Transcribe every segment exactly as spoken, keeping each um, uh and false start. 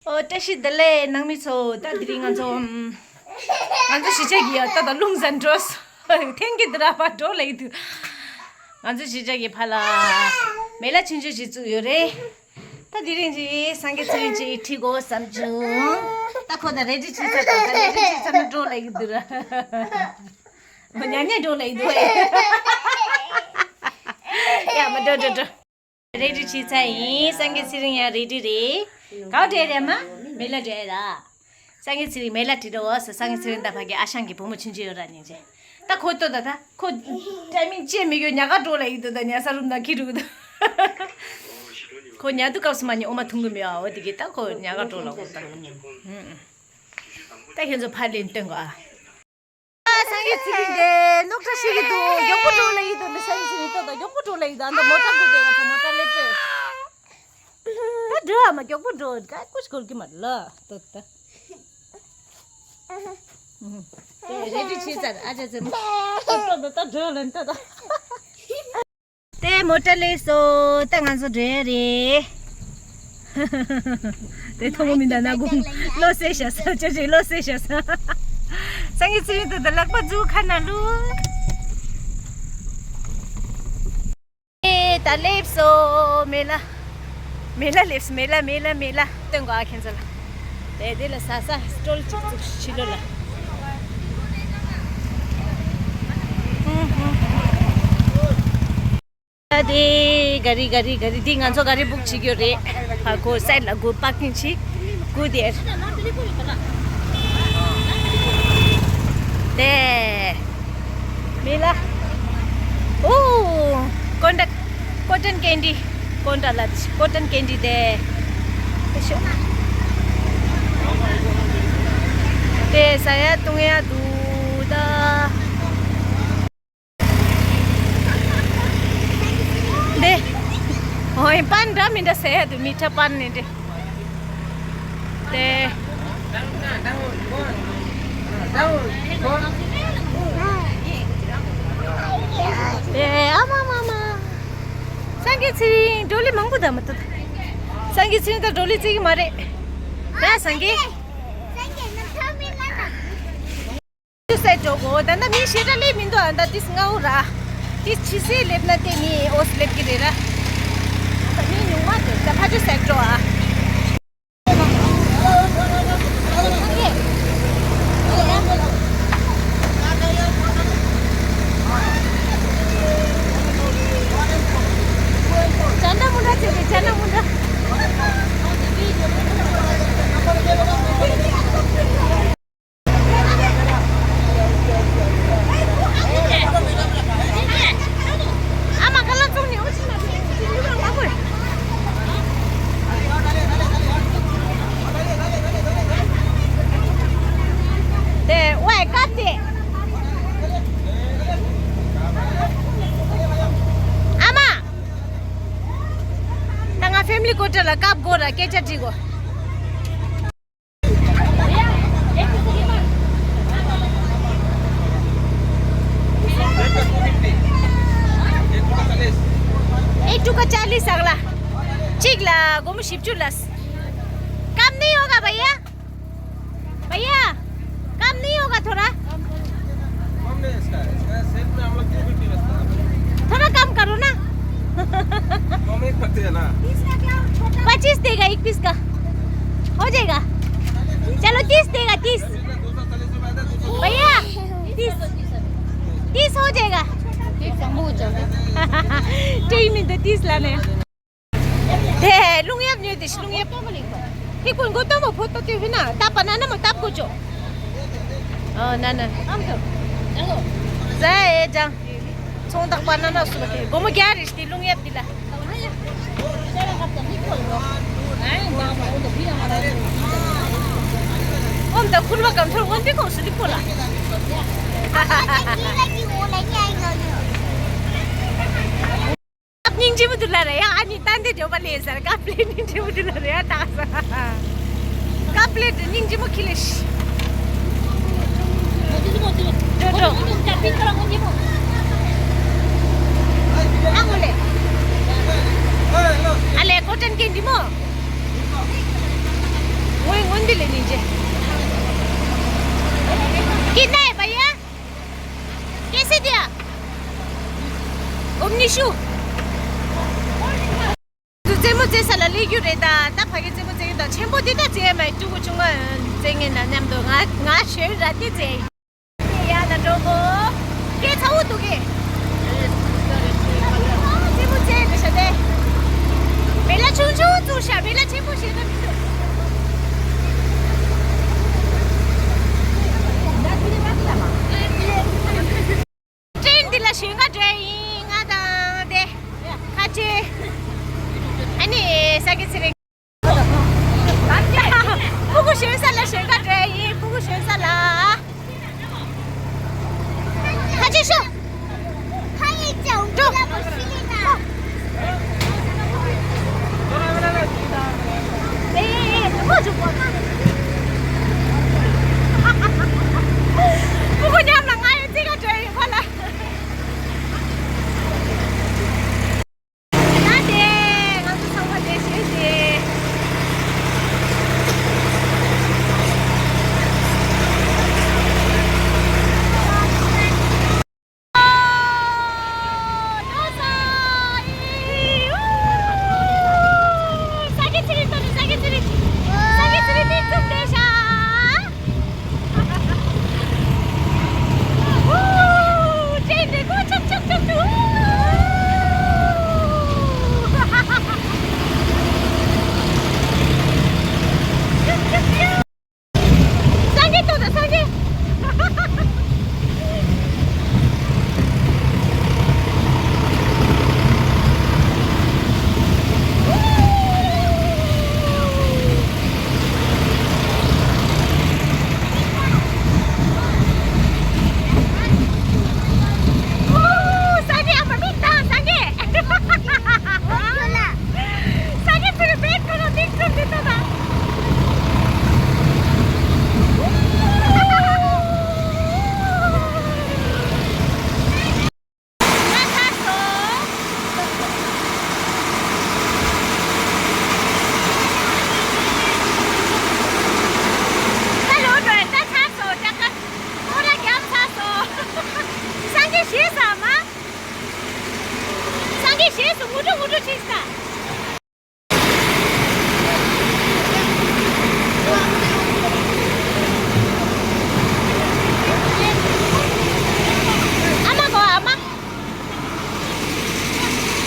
ཨོ། བཀྲ་ཤིས་བདེ་ལེགས་ནང་མི་ཚོ། ད་དེ་རིང་ང་ཚོ་ང་ཚོ་གཞིས་ཆགས་ཀྱི་ཡ་ད་ད་རླུང་ཟན་འགྲོ་སོང་། ཐེངས་གི་འདི་ར་ཕར་འགྲོ་ལེ་ཡི་འདུག་ང་ཚོ་གཞིས་ཆགས་ཀྱི་ཕར་ལ་མེ་ལ་ཆུང་ཆུང་ཞིག་བཙུགས་ཡོད་རེད། ད་དེ་རིང་ཅིག་སངས་རྒྱས་ཚེ་རིང་ཅིག་ཁྲིད་དགོས་བསམ་བྱུང་། ད་ཁོ་ད་རེ་ཌི་བྱེད་ཚར། ད་ད་རེ་ཌི་བྱེད་ཚར་ན་འགྲོ་ལེ་ཡི་འདུག་ར། ཉག་ཉག་འགྲོ་ལེ་ཡི་འདུག་ཡ་མ་འགྲོ་འགྲོ་འགྲོ། རེ་ཌི་བྱས་ཚར་ཡིན། སངས་རྒྱས་ཚེ་རིང་ཡང་རེ་ཌི་རེད། ག་འདྲ་རེད་མ། མེ་ལ་འདྲ་ར། སངས་རྒྱས་ཚེ་རིང་མེ་ལ་དྲི་འགྲོ་བ་ཟེར། སངས་རྒྱས་ཚེ་རིང་ད་ཕ་གི་ཨ་ཞང་གི་བུ་མོ་ཆུང་ཆུང་ཡོད་ར་ཉིན་རྗེ། ད་ཁོ་ལྟོས་ད་ད་ཁོ་ཊའི་མིང་ཅེས་མི་གོ་ཉག་ག་འགྲོ་ལ་ཡིན་འདུག་ད་ཉལ་ས་རུམ་ནང་ཁྱེར་འགྲོ་གི་འདུག་ཁོ་ཉལ་དུས་སྐབས་སུ་མ་ཉལ་འོ་མ་འཐུང་གི་མེད་ཨ། འོ་དེ་གི་ད་ཁོ་ཉག་ག་འགྲོ་ལ་འོ་ད། ད་ཁྱེད་ཚོ་ཕར་ལེན་སྟོན་གོ་ཨ། ཨ། སངས་རྒྱས་ཚེ་རིང་དེ་ནོག་ཁྲ་ཤི་གི་འདུག་མགྱོགས་པོ་འགྲོ་ལ་ཡིན་འདུག་འདི་སངས་རྒྱས་ཚེ་རིང་ལྟོས་དང་མགྱོགས་པོ་འགྲོ་ལ་ཡིན་འདུག་ཨ་ད་མོ་ཊ་སྒུག་བསྡད་ཡོད་ད་མོ་ཊ་སླེབས་རེད། ད་འགྲོ་ཨ་མ་མགྱོགས་པོ་འགྲོ་ག་ཀུ་ཤི་གོལ་གི་མ་ལ་ལྟོས་ད། དེ་རེ་ཌི་བྱས་ཚར་ཨ་ཅག་ཚེ་རིང་ལྟོས་ད་ད་འགྲོ་ལ་ཡིན་ལྟོས་ད། དེ་མོ་ཊ་སླེབས་སོང་། ད་ང་ཚོ་འགྲོ་ཡ་རེད། དེ་ཐོག་མོ་མི་འདའ་ན་དགོང་བློ་གསལ་ཤག་ས་ཅོ་ཅིག་བློ་གསལ་ཤག་ས། སངས་རྒྱས་ཚེ་རིང་དུ་ད་ལག་པ་འཛུགས་ཁ་ན་ལུ། ཨེ་ད་སླེབས་སོང་མེ་ལ། མེ་ལ་སླེབས་སོང་མེ་ལ་མེ་ལ་མེ་ལ་སྟོན་གོ་ཨ་ཁྱེད་ཚོ་ལ། དེ་དེ་ལ་ཟ་ས་སི་ཊོལ་གཅིག་བཙུགས་ཕྱི་ལོགས་ལ། ད་དེ་ག་རི་ག་རི་ག་རི་འདི་ང་ཚོ་ག་རི་བུག་བྱེད་རྒྱུ་རེད། ཕར་ཁོ་སའིཌ་ལ་སྒོ་པར་ཀིང་བྱེད་སྒོ་དེར། དེ་མེ་ལ། ཨོ། ཀོན་ཌ་ཀོ་ཊོན་ཀེན་ཌི། ཀོན་ཌ་ལ་ཀོ་ཊོན་ཀེན་ཌི་དེ། དེ་ཤོ། དེ་ཟ་ཡ་བཏུང་ཡ་འདུག་ད། དེ། ཨོ་ཡ་པན་འདྲ་མི་འདྲ་ཟེར་ཡ་འདུག་མི་ཁྲ་པན་ནི་འདྲ། དེ། དེ་ཨ་མ་མ་མ། སངས་རྒྱས་ཚེ་རིང་ཌོ་ལི་མང་པོ་ད་མ་ཐུབ། སངས་རྒྱས་ཚེ་རིང་ད་ཌོ་ལི་བརྩི་གི་མ་རེད། ད་སངས་རྒྱས། ཏུ་སེ་འགྲོ་གོ་ད་ལྟ་མི་ཞེ་དྲག་སླེབས་མི་འདུག་ཨ་ད་ཏིས་ང་འུ་ར། ཏིས་ཕྱི་སེ་སླེབས་ན་དེ་མི་ཨོ་སི་སླེབས་ཀྱི་རེད་ར། ད་མི་ཉུང་མ་འདུག་ད་ཕ་ཆུ་སེ་འགྲོ་ཨ། ཅ་ན་མུ་འདྲ་བྱེད་དེ་ཅ་ན་མུ་འདྲ། ད་ང་ཕེ་མི་ལི་ཀོ་ཊར་ལ་སྐབས་དགོས་ར་སྐད་ཆ་དྲི་དགོས། एक टुका चालीस अगला। चिक ला गोमु शिपचु लस। कम नहीं होगा भैया। भैया, कम नहीं होगा थोड़ा? कम नहीं है इसका, इसका सेट में हम लोग टू फिफ्टी रखते हैं। थोड़ा कम करो ना। कम ही करते हैं ना। पच्चीस देगा एक पीस का, हो जाएगा। चलो तीस देगा, तीस। भैया, तीस, तीस हो जाएगा। ठीक में तो तीस लाने। དེ་རླུང་གཡབ་ཉོས་ཏེ་རླུང་གཡབ། ཧི་ཀུན་གོ་ཏོ་མོ་ཕོ་ཏོ་ཏེ་ཧི་ན་ཏ་པ་ན་ན་མོ་ཏབ་གོ་ཅོ། ཨ་ན་ན། ཨམ་ཏོ། ཟ་ཨེ་ཅང་། ཚོང་བདག་པ་ན་ན་སུ་བ་ཏེ་སྒོ་མོ་རྒྱ་རེ་ཏེ་རླུང་གཡབ་ཏེ་ལ། ཨོམ་ད་ཁུར་བ་གམ་ཐོར་འོན་པི་ཁོང་སུ་ཏི་ཕོ་ལ། སྙིང་རྗེ་མོ་འདུག་ལ་རེད་ཡ། ཨ་ནི་ཏན་ཏན་འགྲོ་པ་ལས་ཟེར་ཀ་པླེ་སྙིང་རྗེ་མོ་འདུག་ལ་རེད་ཡ། ད་ས་ཀ་པླེ་དུ་སྙིང་རྗེ་མོ་ཁི་ལེ་ཤི། འགྲོ་འགྲོ། ཨ་མོ་ལེ། ཨ་ལེ་ཀོ་ཊན་ཀེན་ཌི་མོ། ले लीजिए। कितना है भैया? कैसे दिया? उन्नीस सौ। རྩེད་མོ་རྩེ་ས་ལ་སླེབས་རྒྱུ་རེད་ད། ད་ཕ་གི་རྩེད་མོ་རྩེ་གི་ད། ཆེན་པོ་འདི་ད་རྩེ་མ་ཡི་ཕྲུ་གུ་ཆུང་ང་རྩེ་ངེས་ན་མཉམ་དུ་ང་ང་ཞོན་ར་དེ་རྩེ་ཡི། ཡ་ན་འགྲོ་གོ། སྐད་ཚ་བོ་འདུག་གི། རྩེད་མོ་རྩེ་རེད་ཤ་དེ། བེ་ལ་ཆུང་ཆུང་བཙུགས་ཤ། བེ་ལ་ཆེན་པོ་ཞེ་ན་མི་འདུག་ཊེན་འདི་ལ་ཞོན་ག་འགྲོ་ཡིན་ང་དང་དེ། ཁ་ཆེ། ཨ་ནི་ས་གི་ཚེ་རིང་། སྤུ་གུ་ཞོན་ས་ལ་ཞོན་ག་འགྲོ་ཡིན། སྤུ་གུ་ཞོན་ས་ལ། ཁ་ཆེ་ཤོག་འགྲོ། སྤུ་གུ་མཉམ་ལ་ང་ཡི་རྩེ་ག་འགྲོ་ཡིན་ཁོ་ལ། ང་དེ་ང་ཚོ་ཚང་མ་དེ་བྱས་ཏེ། སངས་རྒྱས་ཐུག་ད་སངས་རྒྱས། སངས་རྒྱས་ཨ་མ་མིག་བཏང་སངས་རྒྱས། སངས་རྒྱས་ཚུར་བེད་ཁོ་རང་མིག་བཙུམ་ནས་ལྟ་དང་། ད་ཚར་སོང་། ད་ལོག་འགྲོ་ཡ། ད་ཚར་སོང་། ད་ཀ་ཁོ་ར་རྒྱབ་ཚར་སོང་། སངས་རྒྱས་ཞེས་ཟ་མ། སངས་རྒྱས་ཞེས་སུ་ངུ་འགྲོ་ངུ་འགྲོ་བྱེད་ས། ཨ་མ་གོ་ཨ་མ།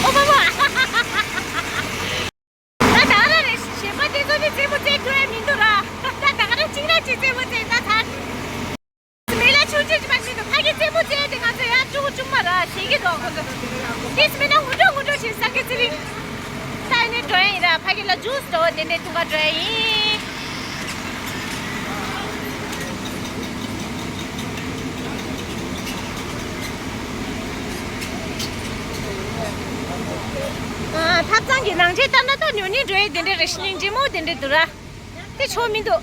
ཨོ་མ་མ། ད་ད་ར་རེ་གཞན་པ་དེ་ཚོ་ནི་རྩེད་མོ་རྩེ་ཐུབ་ཡ་མི་འདུག་ར། ད་ད་ག་ར་གཅིག་ར་གཅིག་རྩེད་མོ་རྩེ་ད་ཚར། མི་ལ་ཆུང་ཆུང་ཅིག་མ་ཤེས་འདུག་ཕ་གི་རྩེད་མོ་རྩེ་དེ་ང་ཚོ་ཡང་ཕྲུ་གུ་ཆུང་མ་ར་ཤེས་ཀྱི་འདུག་ཁོ་ཚོ། དེས་མིན་ན་ངུ་འགྲོ་ངུ་འགྲོ་བྱེད་ས་གི་ཚེ་རིང་། ད་ནི་འགྲོ་ཡ་ཡིན་ར། ཕ་གི་ལ་ཇུས་འདྲ་བོ་དེ་འདྲ་འཐུང་ག་འགྲོ་ཡ་ཡིན། ཨ། ཐབ་ཚང་གི་ནང་ཆེ་ལྟ་ན་ད་ཉོ་ཉེ་འགྲོ་ཡ་དེ་འདྲ་རེ་སྙིང་རྗེ་མོ་དེ་འདྲ་འདུག་ར། དེ་ཆོ་མི་འདུག་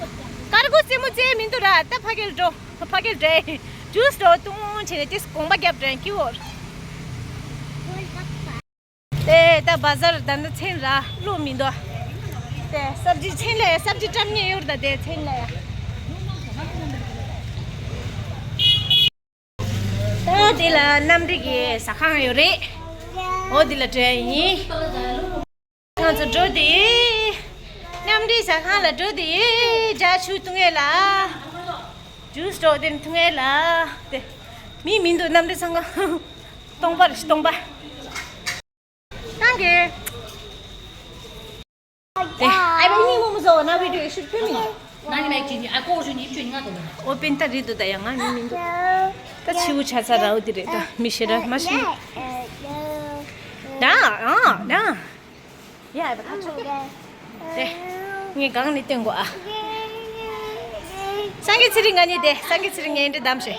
ཀར་གོ་རྩེད་མོ་རྩེ་མི་འདུག་ར། ད་ཕ་གིར་འགྲོ། ཕ་གིར་འགྲོ། ཇུས་འདྲ་བཏུང་བྱས་ནས་དེ་གོང་པ་རྒྱབ་འགྲོ་ཡིན་ཀི་འོར། དེ་ད་བ་ཟར་ད་ནི་ཚན་ར་བླུག་མི་འདུག་དེ་སབ་ཇི་ཚན་ལ་ཡ་སབ་ཇི་བཀྲམ་ཉེ་ཡོད་ད་དེ་ཚན་ལ་ཡ། ད་དེ་ལ་གནམ་གྲུ་གི་ཟ་ཁང་ཡོད་རེད། འོ་དེ་ལ་འགྲོ་ཡ་ཡིན། ང་ཚོ་འགྲོ་དེ། གནམ་གྲུའི་ཟ་ཁང་ལ་འགྲོ་དེ། ཇ་ཆུ་འཐུང་ཡས་ལ། ཇུས་འདྲ་བོ་དེ་འཐུང་ཡས་ལ། དེ། མི་མི་འདུག་གནམ་གྲུ་ཚང་ཁ། སྟོང་པ་རེད་སྟོང་པ། ཏང་གེ། དེ། ཨའི་བ་ནི་མོ་མོ་ཟོ་ན་བི་ཌིའོ་ཤུ་ཕུ་མི། ན་ནི་མེ་ཅི་ནི་ཨ་ཀོ་ཞུ་ནི་ཅུ་ནི་ང་དོ་ན། ཨོ་པན་ཏ་རི་དུ་ད་ཡ་ང་མི་མི་འདུག་ད་ཆི་བུ་ཆ་ཚ་ར་འོ་དེ་རེད་ད་མི་ཤེས་ར་མ་ཤེས། ད་ཨ་ད། ཡ་ཨའི་བ་ད་ཆོག་གི། དེ། ངས་གང་ནས་སྟོན་གོ་ཨ། སངས་རྒྱས་ཚེ་རིང་ང་གཉིས་དེ་སངས་རྒྱས་ཚེ་རིང་ངས་འདྲི་གདམ་ཤེས།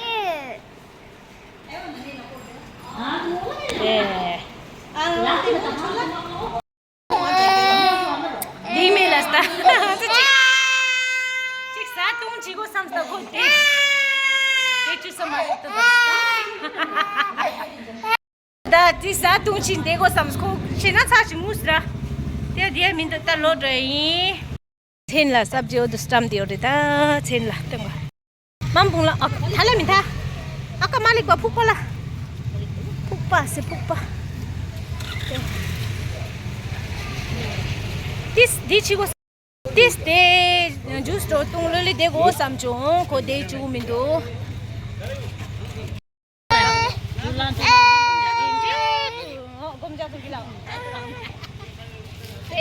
དེ། དེ་མེད་ལ་ལྟ། ཅིག་ཅིག་ཟ་བཏུང་བྱེད་དགོས་བསམ་ལྟ་ཁོ་དེ། དེ་ཅི་བསམ་མ་ལྟ། ད་དེ་ཟ་བཏུང་བྱེད་བསྡད་དགོས་བསམ་ཁོ་ཤེས་ན་ཚར་ཞིག་ངུས་ར། དེ་དེ་མི་འདུག་ད་ལོག་འགྲོ་ཡིན། མཚན་ལ་སབ་ཇི་འོ་དུ་སི་ཊམ་དེ་ཡོད་རེད། ད་མཚན་ལ་སྟོན་པ། མམ་བུང་ལ་ཨ་ཐ་ལ་མི་ཐ། ཨ་ཀ་མ་ལིག་པ་ཕུག་པ་ལ། ཕུག་པ་སེ་ཕུག་པ། ཏིས་འདི་ཆི་གོ། ཏིས་དེ་ཇུས་འགྲོ་བཏུང་ལོ་ལི་དེ་གོ་བསམ་བྱུང་ཁོ་དེ་བཅུག་མི་འདུག་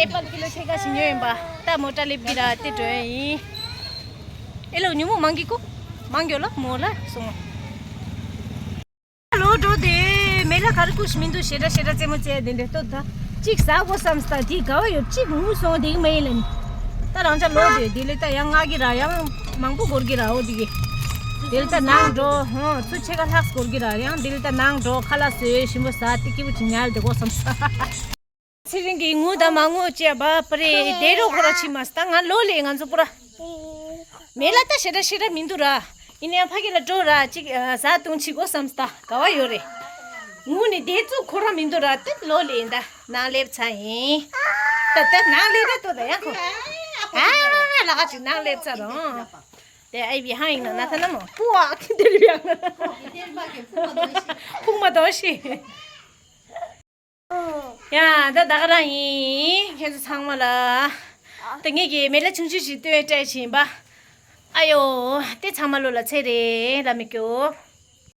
ཨེ་པལ་ཀི་ལོ་ཕྱེད་ཀ་ཞིག་ཉོས་ཡིན་པ། ད་མོ་ཊ་ལེབ་ཀི་ར་དེ་འགྲོ་ཡ་ཡིན། ཨེ་ལོ་ཉུ་མོ་མང་གི་ཀོ། མང་གི་ལ་མོ་ལ་སོང་། ལོ་འགྲོ་དེ་མེ་ལ་གར་ཀུ་ཞིག་མི་འདུག་ཞེ་དྲག་ཞེ་དྲག་རྩེད་མོ་རྩེ་དེ་འདྲ་ལྟོ་ད། གཅིག་ཟ་དགོས་བསམ་སྟ་དེ་ག་བ་ཡོད་གཅིག་ངུ་སོང་དེ་གི་མ་ཡིན་ལ་ནི། ད་རང་ཅག་ལོ་དེ་དེ་ལས་ད་ཡང་ང་གི་ར་ཡང་མང་པོ་འགོར་གི་ར་འོ་དེ་གི། དེ་ལས་ད་ནང་འགྲོ་ཧོ་ཚུ་ཆེ་ག་ལྷག་འགོར་གི་ར་ཡང་དེ་ལས་ད་ནང་འགྲོ་ཁ་ལག་བཟོས་ཞིམ་པོ་ཟ་དེ་སྐྱིད་པོ་ཅིག་ཉལ་དེ་དགོས་བསམ་ས། ཚེ་རིང་གིས་ངུ་དང་མ་ངུ་བཅས་པ་པ་རེད་དེ་རོ་ཁོ་ར་ཕྱི་མ་སྟ་ང་ལོ་ལས་ང་ཚོ་པུ་ར། མེ་ལ་ད་ཞེ་དྲག་ཞེ་དྲག་མི་འདུག་ར། ཡིན་ཡང་ཕ་གི་ལ་འགྲོ་ར་ཅིག་ཟ་བཏུང་ཅིག་དགོས་བསམ་སྟ་ག་བ་ཡོད་རེད། ངུ་ནི་དེ་ཚུ་ཁོ་ར་མི་འདུག་ར་དེ་ལོ་ལས་ཡིན་ད་ནང་སླེབས་ཚར་ཡིན། ད་ད་ནང་སླེབས་ད་ལྟོ་ད་ཡང་ཁོ། ཨ་ལ་ག་ཅིག་ནང་སླེབས་ཚར་རོང་། དེ་ཨའི་བི་ཧང་ཡིན་ན་ན་ཐ་ན་མོ་པུ་ཨ་ཁི་དེ་རི་ཡང་ཕུག་མ་དོ་ཤི། ཡ་ད་ད་ག་རང་ཡིན་ཁྱེད་ཚོ་ཚང་མ་ལ། ད་ངེད་ཀྱི་མེ་ལ་ཆུང་ཆུང་ཞིག་སྟོན་སྤྲད་བཞིན་པ། ཨ་ཡོ་དེ་ཚང་མ་ལོ་ལ་ཚེ་རེད་ལ་མི་སྐྱོ།